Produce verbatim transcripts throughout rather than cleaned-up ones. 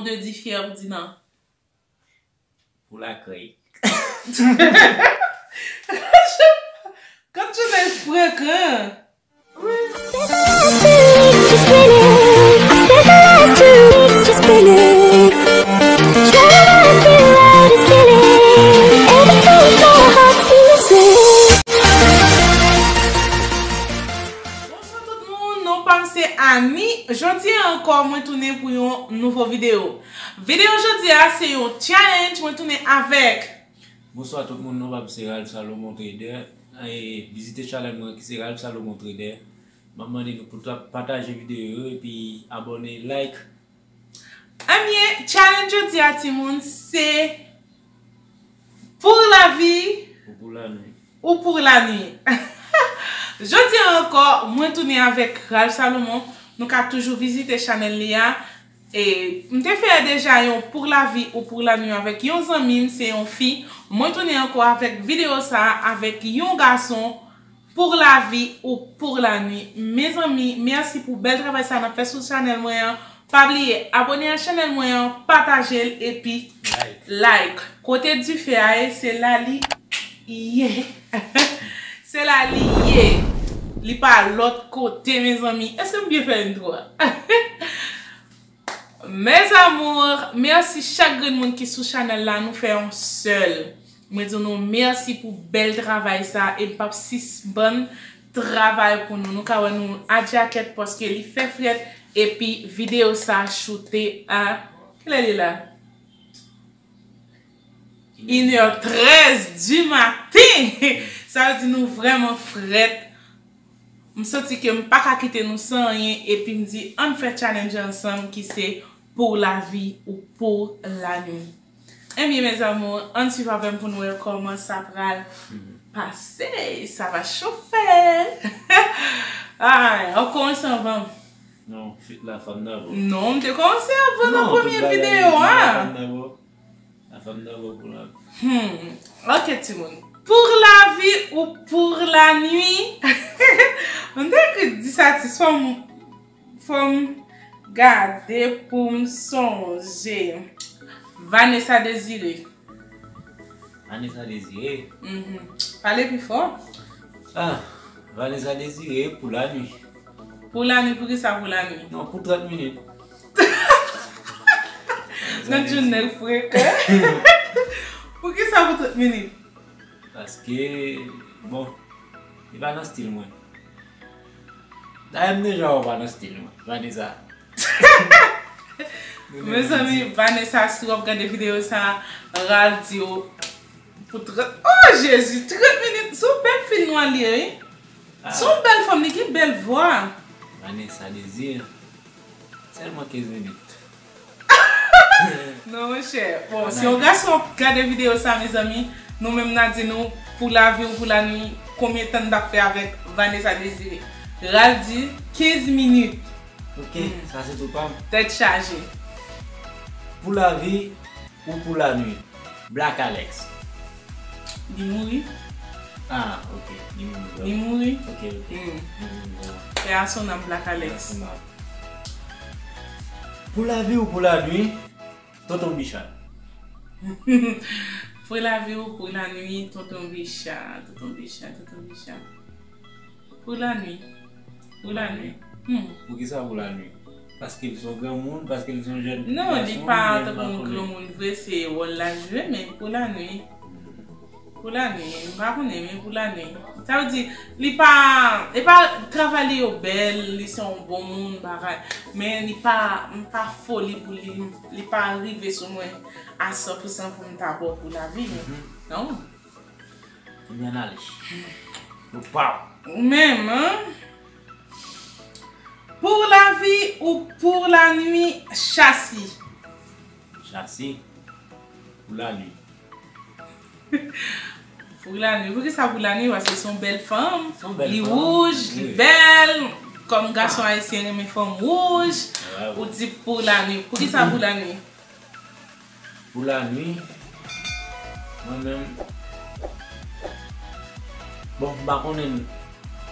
Mwen di fyè pou di non. Pou lakrèy. Kòm Jounel frekan. Bonswa tout moun, non pa m se Annie. Jodi a ankò, mwen tounen pou yon nouvo videyo. Videyo jodi a, se yon challenge, mwen tounen avèk. Bonswa tout moun, non pa m se Ralph Salomon Trader. E vizite channel mwen ki se Ralph Salomon Trader. M ap mande nou pou ta-, pataje videyo yo epi abòne, like. Ebyen, challenge jodi a, timoun, se pou lavi Ou pou lanwi. ou pou lanwi. Jodi a ankò, mwen tounen avèk Ralph Salomon. Nou ka toujou vizite channel li a. E m te fè deja yon pou lavi ou pou lanwi avèk yon zanmi m, se yon fi. Mwen tounen ankò avèk videyo sa a avèk yon gason. Pou lavi ou pou lanwi. Mezanmi, mèsi pou bèl travay sa n ap fè sou channel mwen an. Pa bliye abòne a channel mwen an, pataje l epi Like. like. Kote dife a ye, se la li ye. Se la li ye. Li pa lòt kote, mezanmi. Èske m byen fè intro a? Mes amours, mèsi chak grenn moun ki sou chanèl la, nou fè yon sèl. Mwen di nou mèsi pou bèl travay sa e m p ap sispann travay pou nou. Nou ka wè nou a djakèt paske li fè frèt epi videyo sa choute a, kilè li la? Inè trèz di maten. Sa vle di nou vrèman frèt. M santi ke m pa ka kite nou san anyen epi m di ann fè challenge ansanm ki se pou lavi ou pou lanwi. Ebyen mes amours, ann swiv avè m pou n wè kòman sa pral pase. Sa va chauffer. Ay, w ap kòmanse anvan m. Non, fit la fanm dabò. Non, m te kòmanse anvan nan premye videyo a. La fanm dabò. La fanm dabò pou la. Hmm. Ok, timoun. Pou lavi ou pou lanwi? M te ekri di sa ti fò m, fò m gade pou m sonje. Vanessa Désiré. Vanessa Désiré. Mhm. Pale pi fò. Ah, Vanessa Désiré pou lanwi. Pou lanwi, poukisa pou lanwi? Non, pou trant minit. Nan Jounel frekan. Poukisa pou trant minit? Paske, bon, li pa nan stil mwen. Dayè m deja wè w pa nan stil mwen, Vanessa. Mezanmi, Vanessa, si w ap gade videyo sa, Ralph di w pou trant, oh Jezi, trant minit, se yon bèl fi nwa li ye, wi. Se yon bèl fanm, li gen bèl vwa. Vanessa Désir, sèlman kenz minit. Non, monchè. Bon, si yon gason ap gade videyo sa, mezanmi, nou menm n a di nou, pou lavi ou pou lanwi, konbyen tan n t ap fè avèk Vanessa Désiré? Ralph di kenz minit. Ok, sa se tout pa m. Tèt chaje. Pou lavi ou pou lanwi? Black Alex. Li mouri. Ah, ok. Li mouri. Li mouri. Ok, ok. Hmm. Li mouri, bon. Paix à son âme, Black Alex. Paix à son âme. Pou lavi ou pou lanwi, Tonton Bicha. Pou lavi ou pou lanwi, Tonton Bicha, Tonton Bicha, Tonton Bicha. Pou lanwi. Pou lanwi. Hmm. Poukisa pou lanwi? Paske l se yon granmoun, paske l se yon jèn gason, li menm pa konnen. Non, li pa tankou yon granmoun vre, se wòl la l jwe, men pou lanwi. Pou lanwi, m pa konnen, men pou lanwi. Sa vle di, li pa, e pa travay li yo bèl, li se yon bon moun, bagay. Men li pa, m pa foli pou li, li pa rive sou mwen a san pou san pou m ta ba w pou lavi, non. Kounye a n ale. Ou pa. Ou menm, hein? Pou lavi ou pou lanwi, Chasi? Chasi, pou lanwi. Pou lanwi. Poukisa pou lanwi? Paske se yon bèl fanm. Se yon bèl fanm. Li wouj, li bèl. Kòm gason ayisyen renmen fanm wouj, ou di pou lanwi. Poukisa pou lanwi? Pou lanwi, mwen menm, bon, m pa konnen,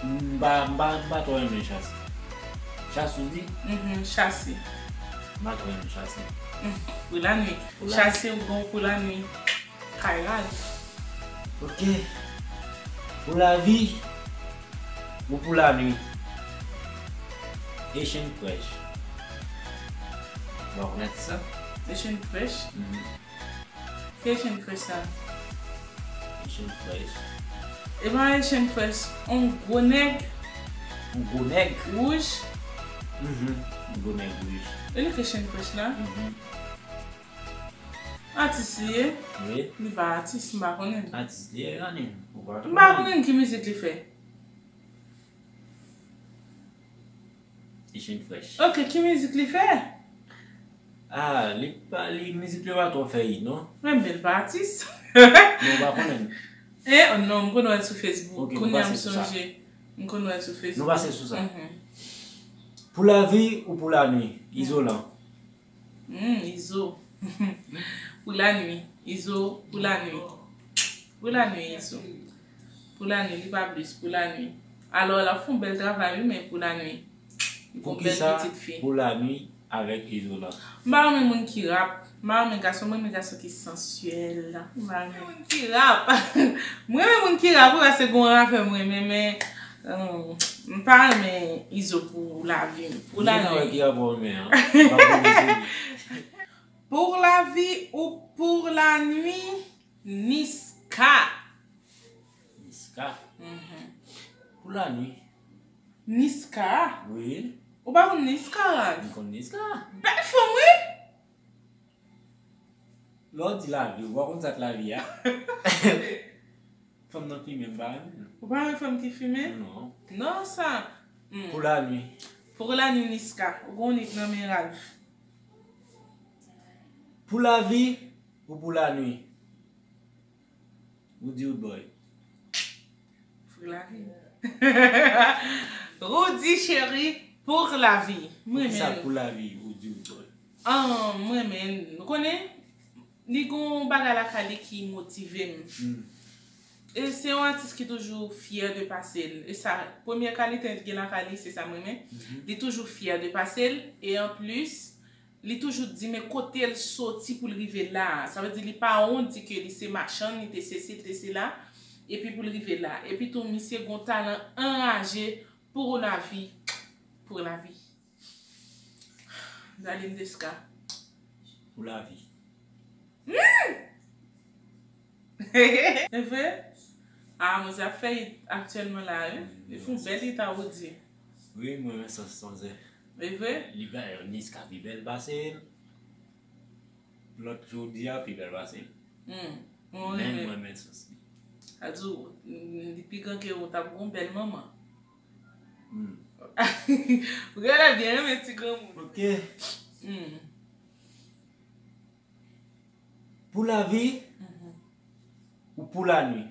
m pa, m pa, m pa twò renmen Chasi. Chasi ou di? Mhm, Chasi. M pa kwè nan chase. Pou lanwi. Pou la- Chase ou bon pou lanwi. Kay Ralph. Ok. Pou lavi ou pou lanwi? Haitian Fresh. Bon, ou konn atis sa? Haitian Fresh? Mhm. Ki Haitian Fresh sa? Haitian Fresh. E pa Haitian Fresh, on gwo nèg. On gwo nèg? Wouj. Mhm. On gwo nèg wouj. E li ki Haitian Fresh la? Mhm. Atis li ye? Wi. Li pa atis, m pa konnen. Atis li ye, Rani. M pa konnen ki mizik li fè. Li fin fresh. Ok, ki mizik li fè? Ah, li pa li mizik li pa twò fè hit non. Menm bèl pa atis. Non, ou pa konnen. Eh, non, m konn wè l sou Facebook. Ok, nou pase sou sa. Kounye a m sonje. M konn wè l sou Facebook. Nou pase sou sa. Mhm. Pou lavi ou pou lanwi? Izolan. Hmm, Izo. Pou lanwi. Izo, pou lanwi. Pou lanwi, Izo. Pou lanwi, li pa plis, pou lanwi. Alò, l ap fè yon bèl travay, wi, men pou lanwi. Li pou yon bèl pitit fi. Poukisa pou lanwi avèk Izolan? M pa renmen moun ki rap. M pa renmen gason, m renmen gason ki sansyèl. M pa renmen moun ki rap. M renmen moun ki rap, wi, paske gen yon rapè m renmen, men, hmm, m pa renmen Izo pou lavi m. Pou lanwi. Ki rapè w renmen an? Pou lavi ou pou lanwi, Niska. Niska? Mhm. Pou lanwi. Niska? Wi. Ou pa konn Niska, Ralph? M konn Niska. Bèl fanm, wi! Lè w di lavi, ou pa konn sa k lavi a? Fanm nan fimen, m pa renmen l. Ou pa renmen fanm ki fimen? Non. Non, sa. Hmm. Pou lanwi. Pou lanwi, Niska. Ou gen yon nèg nan men Ralph. Pou lavi ou pou lanwi? Roody Roodboy. Pou lavi. Roody cheri, pou lavi. M renmen l. Poukisa pou lavi, Roody Roodboy? Ah, m renmen l. Ou konnen, li gen yon bagay lakay li ki motive m. Hmm. E se yon atis ki toujou fyè de pase l. E sa, premye kalite l gen lakay li, se sa m renmen. Mhm. Li toujou fyè de pase l. E anplis, li toujou di men kote l soti pou l rive la a. Sa vle di li pa wondi ke li se machann, li te sesi, li te sela, epi pou l rive la. Epi tou, misye gen yon talan anraje pou lavi. Pou lavi. Darline Desca. Pou lavi. E vre? Ah, manzè ap fè hit aktyèlman la, wi. Li fè yon bèl hit a Roody. Wi, m renmen sans manzè. E vre? Li bèl, Niska pi bèl pase l. Lòt Roody a pi bèl pase l. Hmm. Men m renmen sans li. Sa di w, li pi gran ke ou, t ap gen yon bèl manman. Hmm. Ou genlè byen renmen ti granmoun. Ok. Hmm. Pou lavi ou pou lanwi?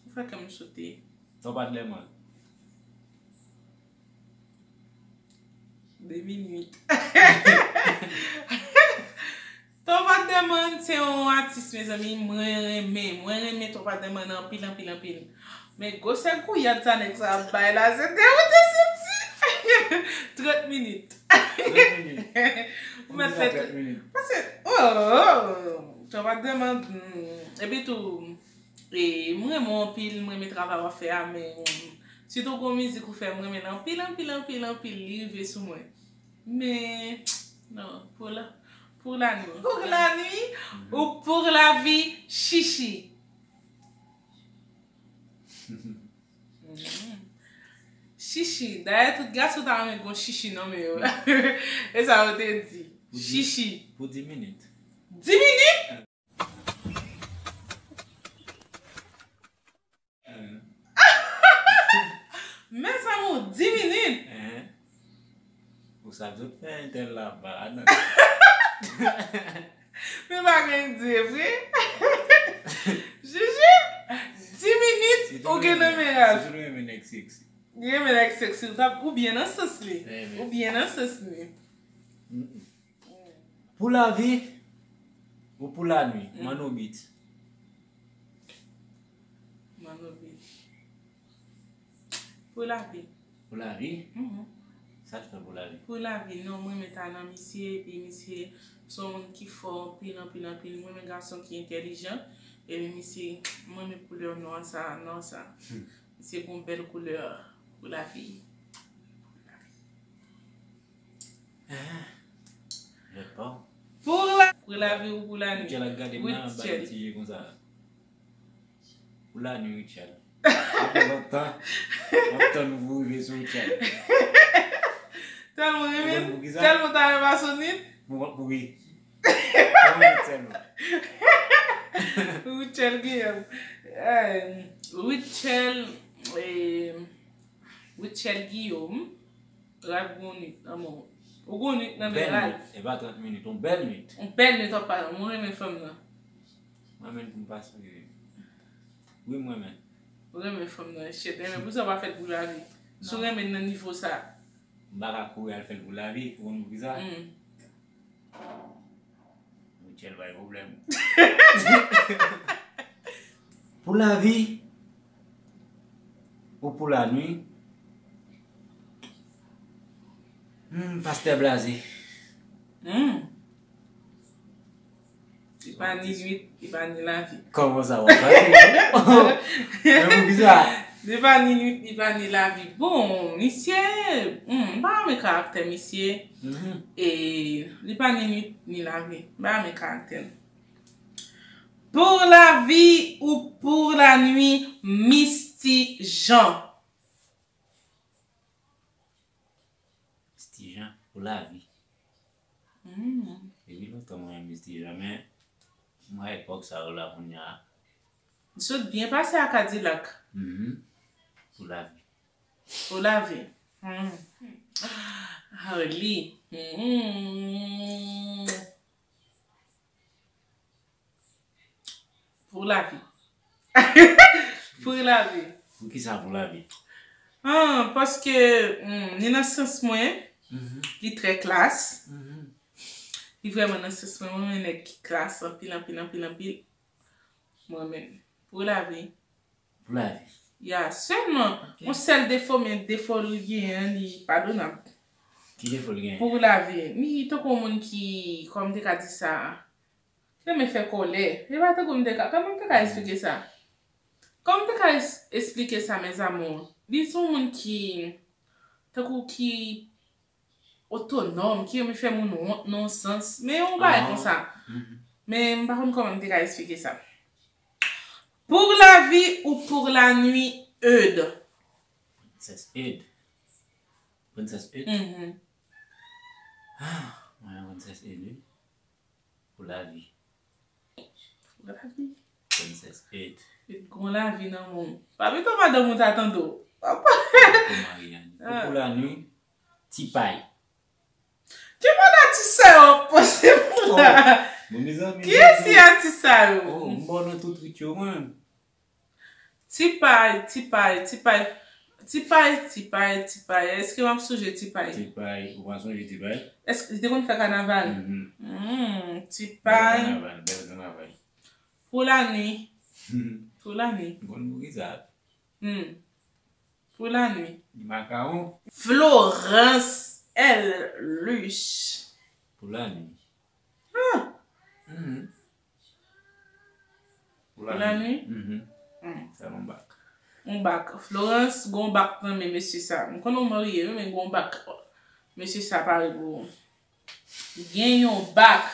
Ou fè kè m sote. Top at Lemon. De minit. Top at Lemon se yon atis, mezanmi, mwen renmen. Mwen renmen Top at Lemon anpil, anpil, anpil. Men gwosè gouyad sa nèg sa ap bay la, se dewoute santi. Trant minit. Trant minit. Ou mèt fè trant minit. Paske, oh, oh, oh. Top at Lemon, hmm. Epi tou, e, m renmen w anpil, m renmen travay w ap fè a, men, hmm, sitou gon mizik ou fè, m renmen l anpil, anpil, anpil, anpil, li rive sou mwen. Men, non, pou la, pou lanwi. Pou lanwi ou pou lavi, Chichi. Chichi. Dayè tout gason ta renmen gon chichi nan men yo. E sa yo te di. Chichi. Pou dis minit. Dis minit? Mezanmi, dis minit. Ou sa tout fè entèl la ba nan. Men pa gen di vre. Jiji, dis minit ou gen nan men Ralph. Sitou nou renmen nèg seksi. Li renmen nèg seksi, ou byen nan sans li. Ou byen nan sans li. Pou lavi ou pou lanwi, Manno Beat. Manno Beat. Pou lavi. Pou lavi? Mhm. Sa l fè pou lavi? Pou lavi, non, mwen renmen talan misye, epi misye se yon moun ki fò anpil, anpil, anpil. Mwen renmen gason ki entèlijan, epi misye, mwen renmen koulè nwa sa, nwa sa. Misye gon bèl koulè pou lavi. Pou la, pou lavi ou pou lanwi. Rutshelle ap gade m nan, ba l ti je konsa. Pou lanwi, Rutshelle. Apre lontan, m ap tann ou pou rive sou Rutshelle. Tèlman renmen, tèlman ta renmen Sonit. Mwen ap mouri. Mwen ap mouri tèlman. Rutshelle Guillaume. Eh, Rutshelle, eh, Rutshelle Guillaume. Ralph gon nwit nan men w. Ou gon nwit nan men Ralph. E pa trant minit, yon bèl nwit. Yon bèl nwit w ap pase. Mwen renmen fanm nan. Mwen menm pou m pase. Wi, mwen menm. Ou renmen fanm nan, shit. Renmen pou sa w pa fèt pou lavi. Si w renmen nan nivo sa. M pa ka kouri al fèt pou lavi, ou konn poukisa? Rutshelle bay pwoblèm. Pou lavi, ou pou lanwi. Hmm, pastè blaze. Hmm. Li pa ni nwit, li pa ni lavi. Kòman sa w ap pale? Men poukisa? Li pa ni nwit, li pa ni lavi. Bon, misye, hmm, m pa renmen karaktè misye. E li pa ni nwit, ni lavi. M pa renmen karaktè l. Pou lavi ou pou lanwi, Misty Jean. Misty Jean, pou lavi. Hmm. Depi lontan mwen renmen Misty Jean, men mwen epòk sa yo la kounye a. Li sot byen pase a Kadilak. Mhm. Pou lavi. Pou lavi. Hmm. Arly. Hmm. Pou lavi. Pou lavi. Poukisa pou lavi? Ah, paske, hmm, li nan sans mwen, li trè klas. Li vrèman nan sans mwen, mwen renmen nèg ki klas anpil, anpil, anpil, anpil. Mwen menm. Pou lavi. Pou lavi. Ya, sèlman, yon sèl defo, men defo li genyen an, li padonab. Ki defo li genyen? Pou lavi. Li tankou yon moun ki, kòman m te ka di sa? Renmen fè kòlè. E pa tankou m te ka, kòman m te ka esplike sa? Kòman m te ka es-, esplike sa, mes amours? Li se yon moun ki, tankou ki otonòm, ki renmen fè moun wont nan yon sans. Men yon bagay konsa. Men m pa konn kòman m te ka esplike sa. Pou lavi ou pou lanwi, Eude? Princess Eude. Princess Eude? Mhm. Ah, mwen, Princess Eude, wi. Pou lavi. Pou lavi. Princess Eude. Eude gon lavi nan men w. Pa pito madanm ou ta tande w. Pou mari a. Pou lanwi, Ti Pay. Ki mòd atis sa yo ap poze pou la? Bon, mezanmi, kiyès ki atis sa yo? Oh, m ba w nan tout rit yo, mwen. Ti Pay, Ti Pay, Ti Pay. Ti Pay, Ti Pay, Ti Pay. Èske m ap sonje Ti Pay? Ti Pay, ou pa sonje Ti Pay? Èske li te konn fè kanaval? Mhm. Hmm, Ti Pay. Bèl kanaval, bèl kanaval. Pou lanwi. Pou lanwi. Bon, nou ki sa? Hmm. Pou lanwi. Makawon. Florence L. Luch. Pou lanwi. Ah. Mhm. Pou lanwi. Pou lanwi? Mhm. Hmm. Sa yon bak. Yon bak. Florence, gon bak nan men mesye sa. M konnen w marye, wi, men gon bak. Mesye sa pare pou ou. Gen yon bak.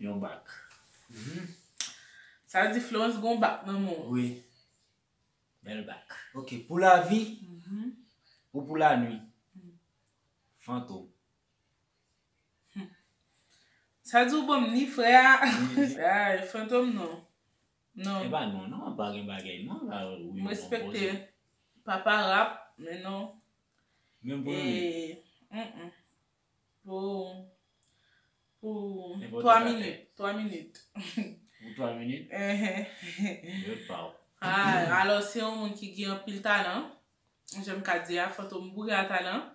Yon bak. Mhm. Sa vle di Florence gon bak nan men w. Wi. Bèl bak. Ok, pou lavi, mhm, ou pou lanwi? Hmm. Fantom. Hmm. Sa di w ban m ni frè a. Ni, ni. Ay, Fantom non. Non. E pa non, non, pa gen bagay non, la, wi, m respekte papa rap, men non. Menm pou lanwi? E, mm, mm. Pou, pou twa minit. Twa minit. Pou twa minit? Enhen. Yo pa w. Ah, alò, se yon moun ki gen anpil talan. Jan m ka di a, Fantom boure a talan.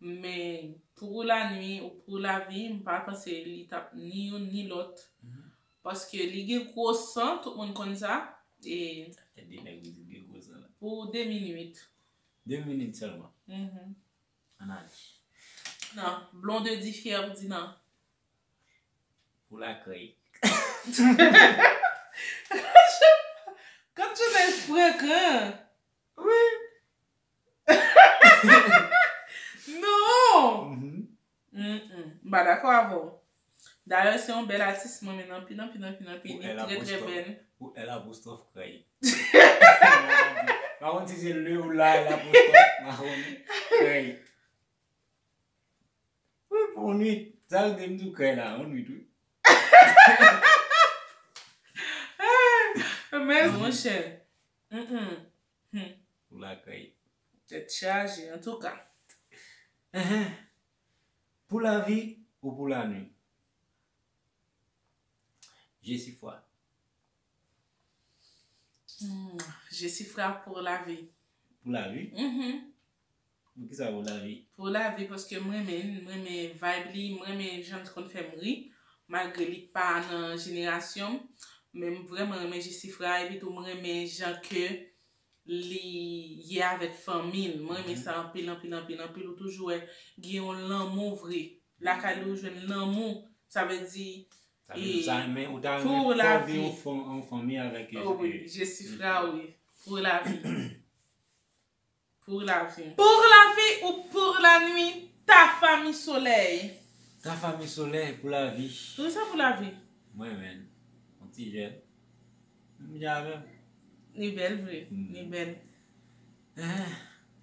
Men pou lanwi ou pou lavi, m pa panse li t ap ni youn ni lòt. Mhm. Paske li gen gwo san, tout moun konn sa. E de nèg li di gen gwo san la. Pou de minit. De minit sèlman. Mhm. Ann ale. Non, Blondedy fyè pou di non. Pou lakrèy. Quand je mets frekan. Wi. Non. Mhm. Mm-mm. M pa dakò avè w. Dayè, se yon bèl atis mwen renmen anpil, anpil, anpil, anpil. Li trè, trè bèl. Pou L apostwòf krèy. Pa konn si se le ou la L apostwòf, pa konn. Krèy. Wi, pou yon nwit. Sa vle di m tou krèy la, yon nwit, wi. Men, monchè. Mm-mm. Hmm. Pou lakrèy. Tèt chaje, antouka. Enhen. Pou lavi ou pou lanwi? Jesifra. Hmm, Jesifra pou lavi. Pou lavi? Mhm. Poukisa pou lavi? Pou lavi, paske m renmen, m renmen vibe li, m renmen jan l konn fè m ri, malgre li pa nan jenerasyon m, men m vrèman renmen Jesifra, epi tou m renmen jan ke li ye avèk fanmi l. M renmen sa anpil, anpil, anpil, anpil. Ou toujou wè gen yon lanmou vre. Lakay li ou jwenn lanmou. Sa vle di, Sa vle di sa, men ou ta pou renmen lavi. Fòme yon fan- yon fanmi avèk Oh, wi, eh, Jesifra, wi. Pou lavi. Pou lavi. Pou lavi ou pou lanwi, Tafa Misolèy. Tafa Misolèy pou lavi. Poukisa pou lavi? Mwen menm. Yon ti jèn. Menm jan avè m. Li bèl vre. Hmm. Li bèl. Eh,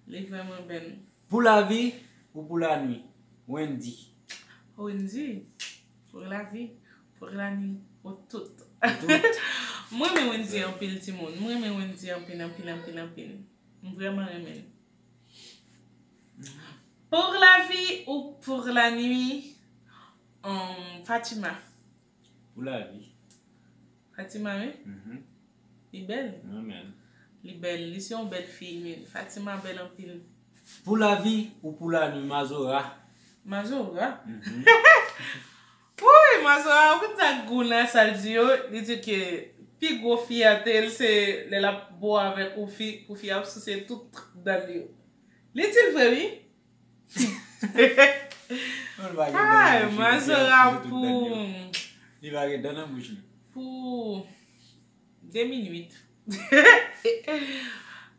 Li vrèman bèl. Pou lavi ou pou lanwi? Wendy. Wendy. Pou lavi. Pou lanwi. Ou tout. Tout. Mwen renmen Wendy anpil, timoun. Mwen renmen Wendy anpil, anpil, anpil, anpil. M vrèman renmen l. Pou lavi ou pou lanwi, um, Fatima. Pou lavi. Fatima, wi. Mhm. Li bèl. Mwen menm. Li bèl. Li se yon bèl fi, men Fatima bèl anpil. Pou lavi ou pou lanwi? Mazora. Mazora. Mhm. Woy, Mazora, ou konn sa gou nan sa l di yo? Li di ke pi gwo fyète l se lè l ap bo avèk ou fi, pou fi ap souse tout dan l yo. Li di l vre, wi. Non, li pa gen dan nan Ay, bouch li, Mazora li souse tout dan l yo. pou, Li pa gen dan nan bouch li. Pou de minit.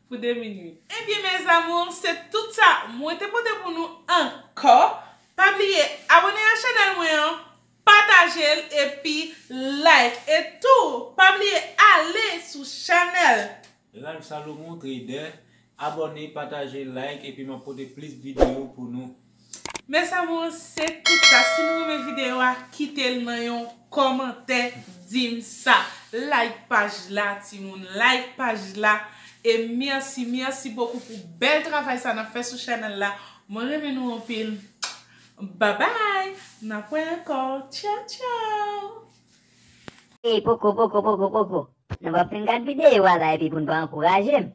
Pou de minit. Ebyen, mes amours, se tout sa mwen te pote pou nou ankò. Pa bliye abòne a chanèl mwen an, pataje l epi like. E tou, pa bliye ale sou chanèl Ralph Salomon, trader. Abòne, pataje, like, epi m ap pote plis videyo pou nou. Mes amours, se tout sa. Si nou renmen videyo a, kite l nan yon kòmantè, di m sa. Like paj la, timoun, like paj la. E mèsi, mèsi bokou pou bèl travay sa n ap fè sou chanèl la. Mwen renmen nou anpil. Babay! N ap wè ankò. Tchaw, tchaw! Ey, poko, poko, poko, poko. Nou p ap fin gad videyo a la epi pou n pa ankouraje m.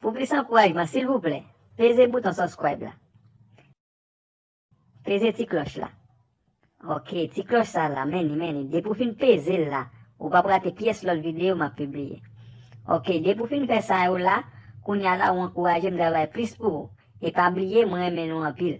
Pou plis ankourajman, silvouplè, peze bouton subscribe la. Peze ti klòch la. Ok, ti klòch sa la, men li, men li. Depi w fin peze l la, ou p ap rate pyès lòt videyo m ap pibliye. Ok, depi w fin fè sa yo la, kounye a la ou ankouraje m travay plis pou ou. E pa bliye, mwen renmen nou anpil.